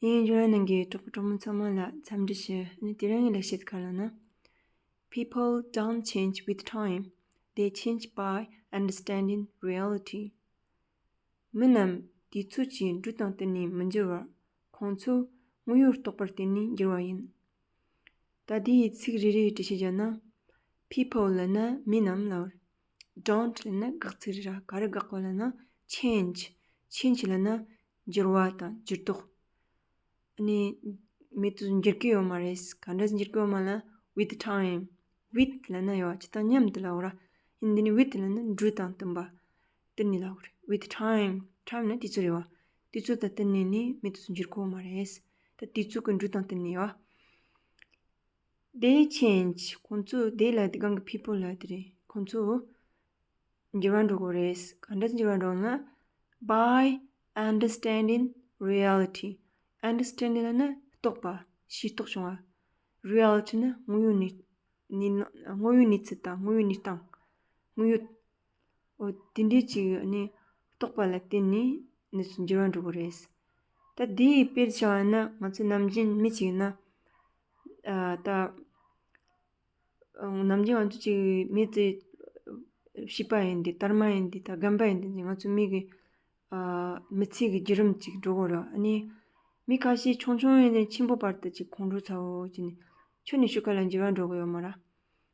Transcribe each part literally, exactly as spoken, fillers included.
ངས་འབྱོར་ནང་གི་གྲོགས་པོ་གྲོགས་མོ་ཚང་མ་ལ་འཚམས་འདྲི་ཞུ། ཨ་ནི་དེ་རིང་གི་ལེགས་བཤད་ག་རེ་ལབ་ན། People don't change with time. They change by understanding reality. མི་རྣམས་དུས་ཚོད་ཀྱི་འགྲོས་དང་བསྟུན་ནས་མི་འགྱུར་བར། ཁོང་ཚོ་དངོས་ཡོད་རྟོགས་པར་བརྟེན་ནས་འགྱུར་བ་ཡིན། ད་དེའི་ཚིག་རེ་རེ་འགྲེལ་བཤད་བརྒྱབ་ན། People ལབ་ན་མི་རྣམས་ལབ་པ་རེད། Don't ལབ་ན་དགག་ཚིག་རེད་ར། ག་རེ་དགག་པ་ལབ་ན། Change. Change ལབ་ན་འགྱུར་བ་དང་འགྱུར་ལྡོག་ཨ་ནི་མི་དེ་ཚོ་འགྱུར་གྱི་ཡོད་མ་རེད། ག་འདྲ་འགྱུར་གྱི་ཡོད་མ་ལབ་ན། With time. With ལབ་ན་ཡོད་ཅི་དང་མཉམ་དུ་ལབ་པ་ར། ཡིན་འདི་ནི་with ལབ་ན་འགྲོས་དང་བསྟུན་པ། བསྟུན་ནས་ལབ་པ་རེད། With time. Time ནི་དུས་ཚོད་རེད་བ། དུས་ཚོད་དང་བསྟུན་ནས་ནི་མི་དེ་ཚོ་འགྱུར་གྱི་ཡོད་མ་རེད། ད་དུས་ཚོད་ཀྱི་འགྲོས་དང་བསྟུན་ནས་ཡོད། They change. ཁོང་ཚོ། They ལབ་དེ་གང་གི་people ལབ་དེ་རེད། ཁོང་ཚོ་འགྱུར་བ་འགྲོ་གི་རེད། ག་འདྲ་འགྱུར་བ་འགྲོ་ན། By understanding reality. Understanding ལབ་ན་རྟོགས་པ། ཤེས་རྟོགས་བྱུང་བ། Reality ནི་དངོས་ཡོད་གནས་གནས་དངོས་ཡོད་གནས་ཚུལ་དང་དངོས་ཡོད་གནས་སྟངས། དངོས་ཡོད། འོ་དེ་འདྲའི་ཅིག་ནི་རྟོགས་པ་ལ་བརྟེན་ནས་ནི་འགྱུར་བ་འགྲོ་གི་རེད། ད་དེའི་དཔེར་བྱ་བ་ན་ང་ཚོ་ནམ་རྒྱུན་མི་གཅིག་ན། ཨ་ད། ནམ་རྒྱུན་ང་ཚོ་ཅིག་མི་དེ་བྱིས་པ་ཡིན་དེ་དར་མ་ཡིན་དེ་ད་རྒན་པ་ཡིན་དེ་ང་ཚོ་མི་གི་ཨ་མི་ཚེ་གི་བརྒྱུད་རིམ་ཅིག་འགྲོ་གི་རེད། ཨ་ནི་མི་ཁ་ཤས་ཆུང་ཆུང་ཡིན་ནས་ཆེན་པོ་བར་དུ་ཅིག་ཁོང་ཁྲོ་ཚ་བོ་ཅིག་ནི་ཆུ་ནས་ཆུ་ཁ་ལ་འགྱུར་བ་འགྲོ་གི་ཡོད་མ་རེད།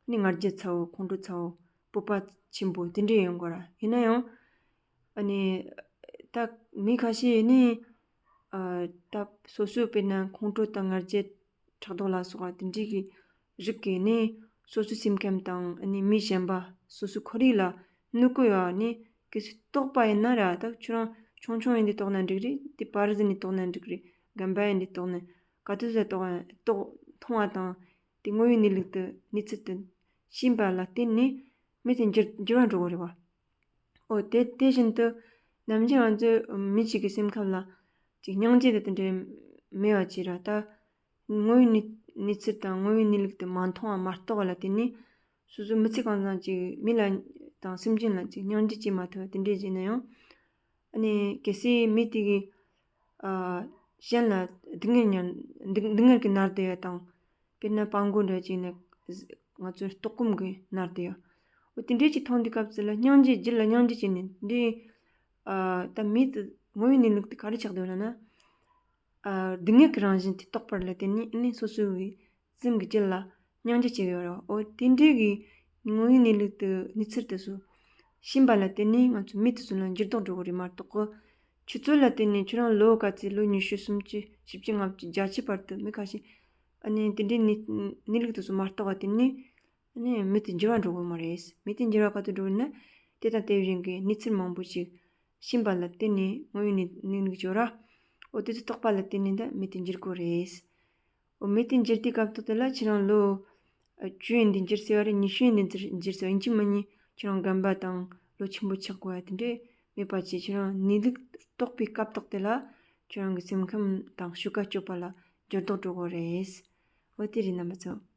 ནི་ང་རྒྱལ་ཚ་བོ། ཁོང་ཁྲོ་ཚ་བོ། སྤོབས་པ་ཆེན་པོ་དེ་འདྲས་ཡོང་གི་རེད། ཡིན་ན་ཡང་ཨ་ནི་ད་མི་ཁ་ཤས་ནི་ཨ་ད་སོ་སོའི་དཔེར་ན་ཁོང་ཁྲོ་དང་ང་རྒྱལ་ཕྲག་དོག་ལ་སོགས་པ་དེ་འདྲས་ཀྱི་རིགས་ཀྱི་ནི་སོ་སོའི་སེམས་ཁམས་དང་ཨ་ནི་མི་གཞན་པ་སོ་སོའི་ཁོར་ཡུག་ལ་གནོད་ཀྱི་ཡོད་ནི་གལ་སྲིད་རྟོགས་པ་ཡིན་ན་ར། ད་ཁྱོད་རང་ཆུང་ཆུང་ཡིན་དུས་རྟོགས་ན་འགྲིག་རེད། དེ་བར་ཟིན་ནས་རྟོགས་ན་འགྲིག་རེད། རྒན་པ་ཡིན་དུས་རྟོགས་ན། ག་དུས་ཟེར་རྟོགས་རྟོགས་མཐོང་བ་དང་། དེ་དངོས་ཡོད་གནས་ལུགས་དེ་གནས་ཚུལ་དེ་ཤེས་པ་ལ་བརྟེན་ནས་མི་དེ་འགྱུར་འགྱུར་བ་འགྲོ་གི་རེད་བ། འོ་དེ་དེ་བཞིན་དུ་ནམ་རྒྱུན་ང་ཚོའི་མི་གཅིག་གི་སེམས་ཁམས་ལ་ཅིག་སྙིང་རྗེ་དེ་དེ་འདྲའི་མེད་པ་ཅིག་ར། ད་དངོས་ཡོད་གནས་གནས་ཚུལ་དང་དངོས་ཡོད་གནས་ལུགས་དེ་མ་མཐོང་བ་མ་རྟོགས་པ་ལ་བརྟེན་ནས་སོ་སོའི་མི་ཚེ་གང་བཟང་ཅིག་མི་ལ་དང་སེམས་ཅན་ལ་ཅིག་སྙིང་རྗེ་སྐྱེ་མ་ཐུབ་པ་དེ་འདྲའི་བྱས་ན་ཡང་། ཨ་ནི་གལ་སྲིད་མི་དེ་གིས་ཨ་གཞན་ལ་སྡུག་བསྔལ་མྱངས་སྡུག་སྡུག་བསྔལ་གྱི་མནར་བསྡད་ཡ་དང་། དཔེར་ན་སྤྲང་པོ་འདྲ་ཅིག་ནི་ང་ཚོའི་ལྟོགས་སྐོམ་གྱི་མནར་བསྡད་ཡ། འོ་དེ་འདྲའི་ཅིག་མཐོང་དུས་སྐབས་སུ་ལ་སྙིང་རྗེ། རྒྱུད་ལ་སྙིང་རྗེ་སྐྱེས་ནས་འདི་ཨ་ད་མི་དེ་དངོས་ཡོད་གནས་ལུགས་དེ་ག་རེ་ཆགས་བསྡད་ཡོད་ལབ་ན། ཨ་སྡུག་བསྔལ་གྱི་རང་བཞིན་དེ་རྟོགས་པ་ལ་བརྟེན་ནས་ཨ་ནི་སོ་སོའི་སེམས་ཀྱི་རྒྱུད་ལ་སྙིང་རྗེ་སྐྱེ་གི་ཡོད་རེད། འོ་དེ་འདྲའི་གི་དངོས་ཡོད་གནས་ལུགས་དེ་གནས་ཚུལ་དེ་ཚོ་ཤེས་པ་ལ་བརྟེན་ནས་ང་ཚོ་མི་དེ་ཚོ་ལ་འགྱུར་ལྡོག་འགྲོ་གི་རེད་མ་གཏོགས། ཁྱོད་ཚོ་ལ་བརྟེན་ནས་ཁྱོད་རང་ལོ་ག་ཚོད། ལོ་ཉི་ཤུ། སུམ་ཅུ། བཞི་བཅུ། ལྔ་བཅུ། བརྒྱད་ཅུ་བར་དུ་མི་ཁ་ཤས་ཨ་ནི་དེ་འདྲའི་གནས་གནས་ལུགས་དེ་ཚོ་མ་རྟོགས་པ་དེ་ནི་ཨ་ནི་མི་དེ་འགྱུར་བ་འགྲོ་གི་མ་རེད། མི་དེ་འགྱུར་བ་ག་དུས་འགྲོ་ན། དེ་དང་དེ་བཞིན་གྱི་གནས་ཚུལ་མང་པོ་ཞིག་ཤེས་པ་ལ་བརྟེན་ནས་དངོས་ཡོད་གནས་གནས་ལུགས་ཅིག་ཡོད་ར། འོ་དེ་ཚོ་རྟོགས་པ་ལ་བརྟེན་ནས་ད་མི་དེ་འགྱུར་གི་རེད། འོ་མི་དེ་འགྱུར་དུས་སྐབས་ཐོག་དེ་ལ་ཁྱེད་རང་ལོ་ཨ་བཅུ་ཡིན་དུས་འགྱུར་སྲིད་པ་རེད། ཉི་ཤུ་ཡིན་དུས་འགྱུར་སྲིད་པ། ཡིན་གཅིག་མིན་གཉིས་ཁྱེད་རང་རྒན་པ་དང་ལོ་ཆེན་པོ་ཆགས་དགོས་ཡ་དེ་འདྲས་མེད་པ་བྱས། ཁྱེད་རང་གནས་ལུགས་རྟོགས་པའི་སྐབས་ཐོག་དེ་ལ་ཁྱེད་རང་གི་སེམས་ཁམས་དང་ཤུགས་ཀ་སྐྱོད་པ་ལ་འགྱུར་ལྡོག་འགྲོ་གི་རེད། འོ་དེ་རེད་རྣམ་པ་ཚོ།